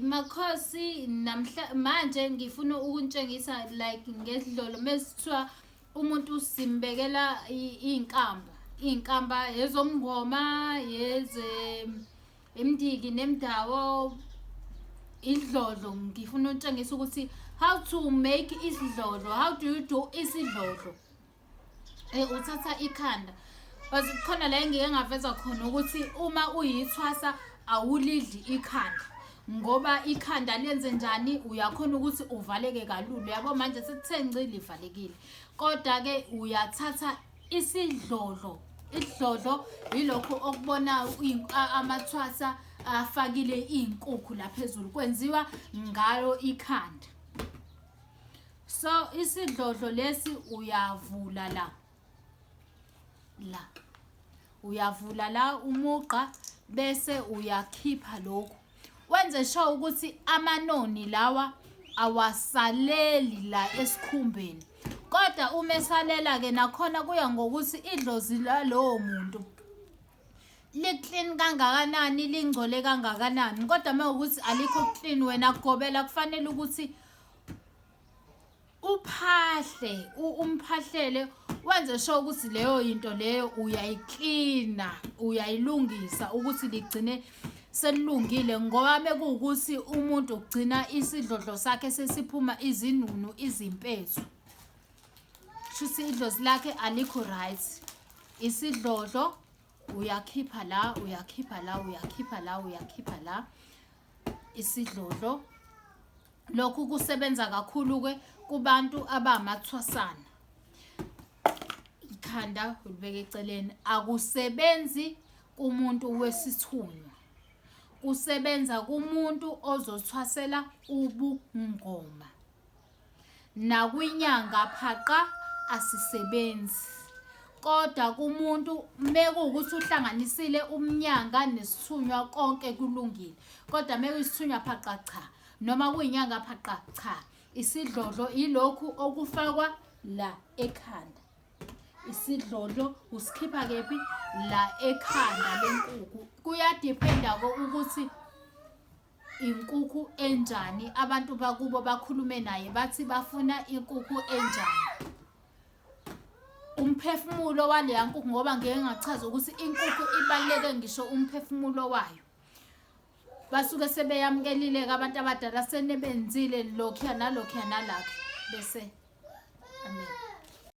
Makhosi, namhla manje ngifuna ukuntshengisa like ngesidlolo mesithiwa umuntu simbekela iy'nkamba, iy'nkamba ezomngoma, yeze imndiki nemdawo, idlodlo. Ngifuna ukutshengisa ukuthi how to make isidlodlo, how do you do isidlodlo. Uthatha ikhanda, but khona la engike ngaveza khona ukuthi uma uyithwasa awulidli ikhanda, ngoba ikhanda lenze njani, uyakhona ukuthi uvaleke kalula. Yabo manje sekuthe ngci livalekile, kodwa-ke uyathatha isidlodlo. Isidlodlo yilokhu okubona amathwasa afakile iy'nkukhu la phezulu, kwenziwa ngayo ikhanda. So isidlodlo lesi uyavula la, la uyavula la umugqa, bese uyakhipha lokhu, wenze sure ukuthi amanoni lawa awasaleli la esikhumbeni. Kodwa uma esalela-ke nakhona kuya ngokuthi idlozi lalowo muntu li-clean kangakanani, lingcole kangakanani. Kodwa uma ukuthi alikho clean, wena gobela kufanele ukuthi uphahle, umphahlele, wenze sure ukuthi leyo into leyo uyayiklina, uyayilungisa ukuthi ligcine selilungile. Ngoba mekuwukuthi umuntu ugcina isidlodlo sakhe sesiphuma izinunu, izimpethu, shuthi idlozi lakhe alikho right. Isidlodlo uyakhipha la, uyakhipha la, uyakhipha la, uyakhipha la isidlodlo. Lokhu kusebenza kakhulu-ke kubantu abamathwasana. Ikhanda ulibeka eceleni, akusebenzi kumuntu wesithunywa, kusebenza kumuntu ozothwasela ubungoma. Nakwinyanga phaqa asisebenzi, kodwa kumuntu mekuwukuthi uhlanganisile umnyanga nesithunywa konke kulungile. Kodwa mekuyisithunywa phaqa cha, noma kuyinyanga phaqa cha. Isidlodlo ilokhu okufakwa la ekhanda. Isidlodlo usikhipha kephi? La ekhanda lenkukhu. Kuyadiphenda-ko ukuthi inkukhu enjani, abantu bakubo bakhulume naye bathi bafuna inkukhu enjani, umphefumulo waleya nkukhu. Ngoba ngeke ngachaza ukuthi inkukhu ibaluleke ngisho umphefumulo wayo. Basuke sebeyamukelile-ke abantu abadala, senebenzile lokhuya nalokhuya nalakho, bese amen.